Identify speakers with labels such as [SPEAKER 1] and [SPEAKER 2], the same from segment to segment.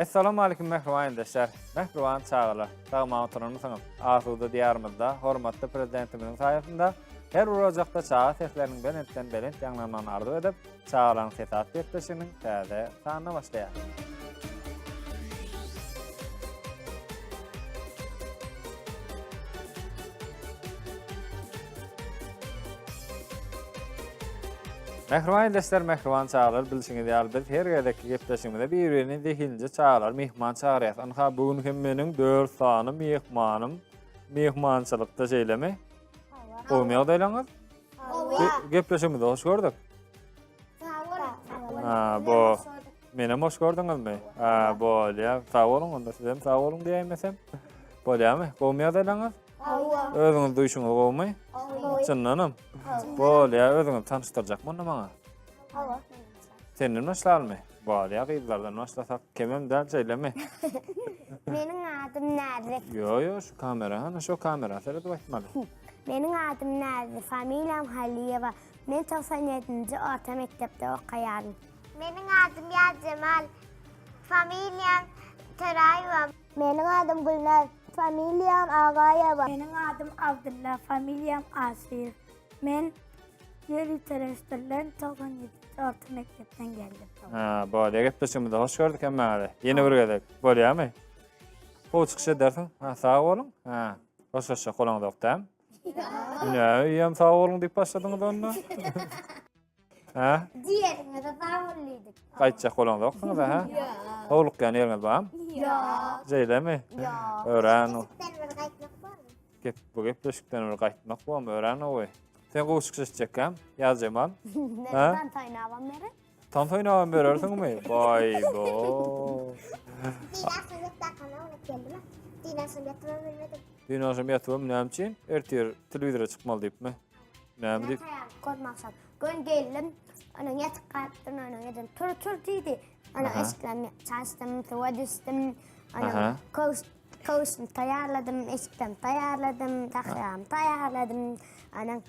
[SPEAKER 1] Essalamu aleýkum mähriban ildeşler, mähriban çagalar. Sag-aman oturanmysyňyz? Asuda diýarymyzda hormatly Prezidentimiziň saýasynda her bir ojakda çaga sesleriniň belentden belent ýaňlanmagyny arzuw edip, Çagalaryň sesi atly gepleşiginiň täze sanyna başlaýar. Mähriban ildeşler, mähriban çagalar, bilşiňiz ýaly biz her gezekki gepleşigimizde bir-birini zehinli çagalary myhman çagyrýarys. Ynha bu gün hem meniň 4 sany myhmanym myhmançylykda şeýlemi? Gowymy ýagdaýlaryňyz? Gepleşigimizi hoş gördük.
[SPEAKER 2] Sag boluň.
[SPEAKER 1] Ha, bu menem hoş gördüňizmi? Ha, bolýar. Sag boluň, onda siz hem sag boluň diýäýmesem. Bolýarmy? Gowumy ýagdaýlaryňyz?
[SPEAKER 2] Hawa.
[SPEAKER 1] Özüňiz duýşuňyz gowumy?
[SPEAKER 2] Gowy.
[SPEAKER 1] Çyndanam. Bolýar, özüňizi tanyşdyrjakmy onda maňa?
[SPEAKER 2] Hawa.
[SPEAKER 1] Senden başlalymy? Bolýar, gyzlardan başlasak kemem däl, şeýlemi?
[SPEAKER 2] Meniň adym Näzik.
[SPEAKER 1] Ýo, ýo, şu kamera, hana şu kamera seredip aýtmaly.
[SPEAKER 2] Meniň adym Näzik, familiýam Halyýewa. Men 97-nji orta mekdepde okaýaryn. Meniň adym Ýazjemal, familiýam Töräýewa. Meniň adym Gülnaz, familiýam Agaýewa.
[SPEAKER 3] Meniň adym Abdylla, familiýam Aşyr. Men ýöriteleşdirilen 97-nji orta mekdepden geldim.
[SPEAKER 1] Ha, bolýar gepleşigimize hoş gördük hemmäňizi. Ýene bir gezek. Bolýarmy? Gowy çykyş edersiň. Ha, sag boluň. Ha, hoşlaşjak bolaňzok däm. Ýa, eýýäm sag boluň diýip başladyňyz onda. Hä?
[SPEAKER 2] Diýeriňize sag bol diýdik.
[SPEAKER 1] Gaýtjak bolaňzoksyňyz, hä?
[SPEAKER 2] Ýok.
[SPEAKER 1] Howlukýan ýeriňiz barmy?
[SPEAKER 2] Ýok.
[SPEAKER 1] Şeýlemi?
[SPEAKER 2] Ýok.
[SPEAKER 1] Örän
[SPEAKER 2] Gepleşikden bir gaýtmak bormy?
[SPEAKER 1] Gep, bu gepleşikden bir gaýtmak bormy? Örän gowy. Sen gowy çykyş etjekkäm, Ýazjemal.
[SPEAKER 2] Men
[SPEAKER 1] Hä?
[SPEAKER 2] tans oýnabam berer.
[SPEAKER 1] Tans oýnabam berersiňmi? Baý bo.
[SPEAKER 2] Dün akşam ýatdakana unup geldim. Dün akşam ýatybam bilmedim.
[SPEAKER 1] Dün akşam ýatybam näme üçin? Ertir telewizora çykmaly diýipmi? Näme diýip?
[SPEAKER 2] Korkmakşam. Gün geldim. Onuň ýatyp galypdyryn, onuň ejem tur tur diýdi. Onuň
[SPEAKER 1] Aha.
[SPEAKER 2] eşiklerimi çalyşdym, suwa düşdüm. Onuň
[SPEAKER 1] Aha.
[SPEAKER 2] köwüş köwüşimi taýýarladym, eşiklerimi taýýarladym, tahýamy taýýarladym. Onuň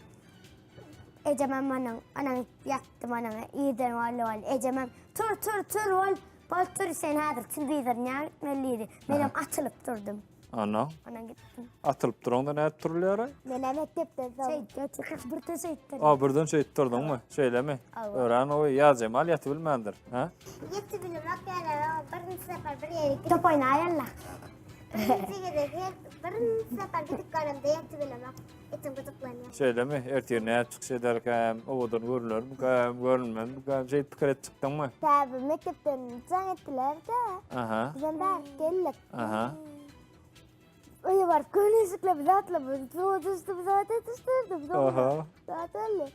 [SPEAKER 2] ejemem onuň onuň ýatdym onuň irden boldy boldy. Ejemem tur tur tur bol, bol tur sen häzir telewizor näme gitmeli diýdi. Menem atylyp durdum.
[SPEAKER 1] Ana.
[SPEAKER 2] Ondan gitdim.
[SPEAKER 1] Atylyp duraňda nädip durulýar?
[SPEAKER 2] Menem mekdepden soň. Şeýtdi, çykyp birden şeýtdim.
[SPEAKER 1] A, birden şeýtip durduňmy? Şeýlemi? Örän gowy. Ýazjemal ýatyp bilmändir, hä?
[SPEAKER 2] Ýatyp bilmek ýaly, birinji sapar bir ýere gidip. Top oýnaýarlar. Birinji gezek her birinji sapar gidip göremde ýatyp bilemok. Etim gyjyklanýar.
[SPEAKER 1] Şeýlemi? Ertir nädip çykyş ederkäm, owadan görünermikäm, görünmezmikäm, şeýdip pikir edip çykdyňmy?
[SPEAKER 2] Sebäbi mekdepden jaň etdiler-de.
[SPEAKER 1] Aha.
[SPEAKER 2] Bizem bärik geldik.
[SPEAKER 1] Aha.
[SPEAKER 2] Öýe baryp göwneşikle bir zatla bir suwa düşdi bir zat etişdirdi. Bir
[SPEAKER 1] Aha.
[SPEAKER 2] zat oldy.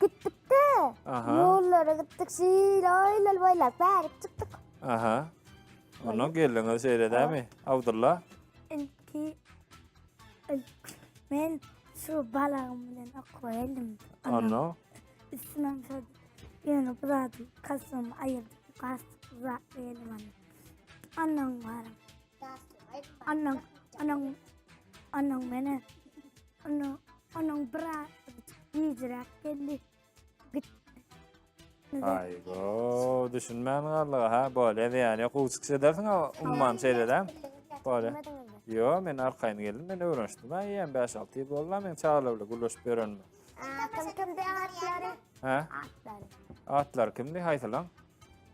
[SPEAKER 2] Gitdik-de.
[SPEAKER 1] Aha.
[SPEAKER 2] Ýollara gitdik şeýle aýlanyp aýlanyp bärik çykdyk.
[SPEAKER 1] Aha. Ondan geldiňiz şeýle dämi? Abdylla.
[SPEAKER 3] Ilki ilk men şu balagym bilen okuwa geldim.
[SPEAKER 1] Ondan
[SPEAKER 3] Üstümem şo ýöne bu zady kostýumy aýyrdyp gastuk zat geldim anna. Annaň baram. Annaň, annaň, annaň mene, annaň, annaň bir gijräk geldi. Git.
[SPEAKER 1] Aýgo, düşünmän galdyk ha, bolýa zyýany ýok, gowy çykyş edersiň umman şeýle däm. Bolýa. Ýo, men arkaýyn geldim, men öwrenişdim. Ha, eýýäm 5-6 ýyl boldy men çagalar bilen gürleşip ýörenime.
[SPEAKER 2] Kim kimdi atlary?
[SPEAKER 1] Hä?
[SPEAKER 2] Atlary.
[SPEAKER 1] Atlary kimdi, haýsylaň?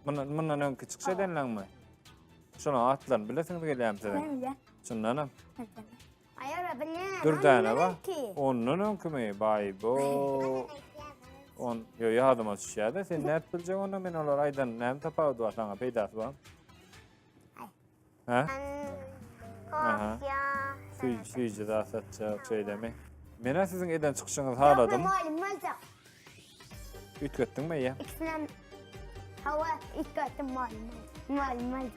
[SPEAKER 1] Mundan, mundan öňki çykyş edenleňmi? Şonuň atlaryny bilesiňiz gelýärmi siziň?
[SPEAKER 3] Men bilýän.
[SPEAKER 1] Çyndanam.
[SPEAKER 2] Aýara bilýän.
[SPEAKER 1] Dürdäne ba. Ondan öňkimi? Baý bo. On, ýo ýadyma düşýär-de, sen nädip biljek onda men olar aýdan näme tapawudy bar saňa peýdasy bar? Hä? Aha. Süýji, süýji zat satjak, şeýlemi? Men-ä siziň eden çykyşyňyzy haladym.
[SPEAKER 2] Ýok, men mugallym boljak.
[SPEAKER 1] Üýtgetdiňmi eýýäm?
[SPEAKER 2] Ikisinem hawa, üýtgetdim mugallym. Mugallym boljak.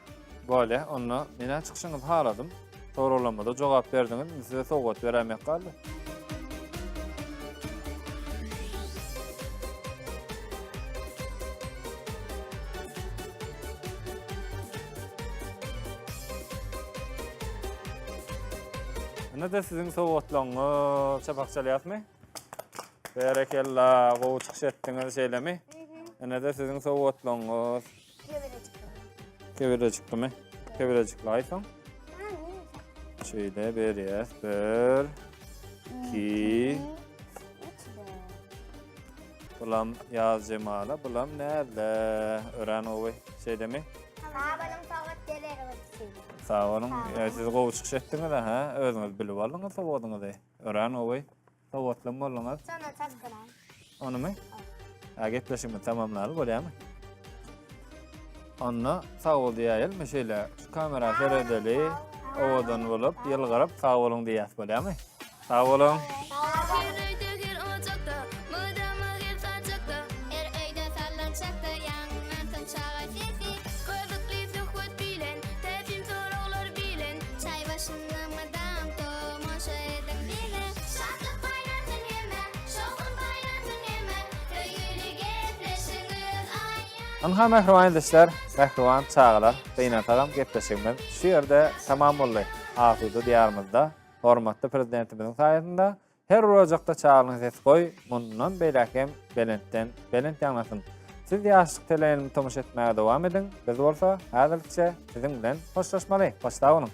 [SPEAKER 1] Bolýa, onda men-ä çykyşyňyzy haladym. Soraglaryma-da jogap berdiňiz. Indi size sowgat beräýmek galdy. Ine-de siziň sowgatlaryňyz. Çapak çalýasmy? Berekella, gowy çykyş etdiňiz, şeýlemi? Ine-de siziň sowgatlaryňyz. Kebele çykdymy? Kebelejikli aýsaň. Şeýle berýäs. Bir, iki, Bulam Ýaz Jemala, bulam Näzle. Örän gowy. Şeýlemi?
[SPEAKER 2] Sag boluň sowgat bereniňiz üçin.
[SPEAKER 1] Sag boluň. Siz gowy çykyş etdiňiz, ha? Özüňiz bilip aldyňyz sowgadyňyzy. Örän gowy. Sowgatly bolduňyz.
[SPEAKER 2] Şonda çalşyraý.
[SPEAKER 1] Onumy? Ha, gepleşigimizi tamamlaly bolýarmy? Onda sag bol diýäýelmi şeýle şu kamera seredeli, owadan bolup, ýylgyryp sag boluň diýýäs bolýarmy? Sag boluň.
[SPEAKER 4] Her öýde her ojakda, mydama her saçakda, Her öýde sallançakda ýaňlansyn çaga sesi. Gyzykly söhbet bilen, täsin soraglar bilen, Çaý başynda mydam tomaşa ediň bize. Şatlyk paýlansyn hemmä, şowhun paýlansyn hemmä, Söýgüli gepleşigiňiz aýan.
[SPEAKER 1] Ynha mähriban ildeşler, mähriban çagalar, gynansagam gepleşigimiz şu ýerde tamam boldy. Asuda Diýarymyzda hormatly Prezidentimiziň saýasynda her bir ojakda çagalygyň sesi goý, mundan beýläk hem belentden belent ýaňlasyn. Siz Ýaşlyk teleýaýlymyna tomaşa etmäge dowam ediň, biz bolsa häzirlikçe siziň bilen hoşlaşmaly. Hoş sag boluň!